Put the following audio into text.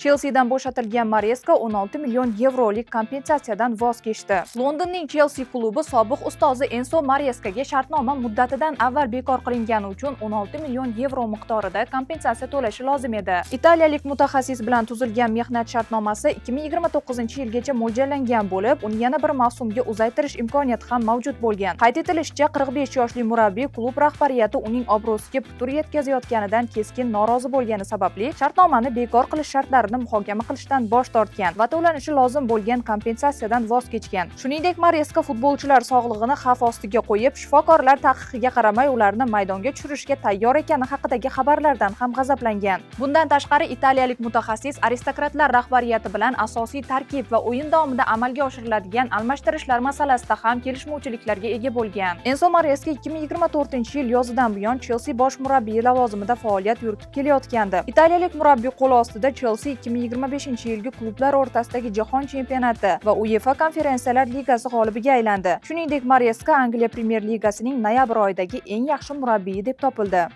Chelsidan bo'shatilgan Mareska 16 million yevrolik kompensatsiyadan voz kechdi. Londonning Chelsi klubi sobiq ustozi Enso Mareskaga shartnoma muddatidan avval bekor qilingani uchun 16 million yevro miqdorida kompensatsiya to'lashi lozim edi. Italiyalik mutaxassis bilan tuzilgan mehnat shartnomasi 2029-yilgacha mo'ljallangan bo'lib, uni yana bir mavsumga uzaytirish imkoniyati ham mavjud bo'lgan. Qayd etilishicha, 45 yoshli murabbiy klub rahbariyati uning obro'siga putur yetkazayotganidan keskin norozi bo'lgani sababli shartnomani bekor qilish shartlarini muhokama qilishdan bosh tortgan va to'lanishi lozim bo'lgan kompensatsiyadan voz kechgan. Shuningdek, Mareska futbolchilar sog'lig'ini xavf ostiga qo'yib, shifokorlar taqiqiga qaramay ularni maydonga tushirishga tayyor ekani haqidagi xabarlardan ham g'azablangan. Bundan tashqari, italiyalik mutaxassis aristokratlar rahbariyati bilan asosiy tarkib va o'yin davomida amalga oshiriladigan almashtirishlar masalasida ham kelishmovchiliklarga ega bo'lgan. Enso Mareska 2024-yil yozidan buyon Chelsi bosh murabbiyi lavozimida faoliyat yuritib kelayotgandi. Italiyalik murabbiy qo'l ostida Chelsi 2025-yilgi klublar o'rtasidagi jahon chempionati va UEFA Konferensiyalar Ligasi g'olibiga aylandi. Shuningdek, Mareska Angliya Premyer Ligasining noyabr oyidagi eng yaxshi murabbiyi deb topildi.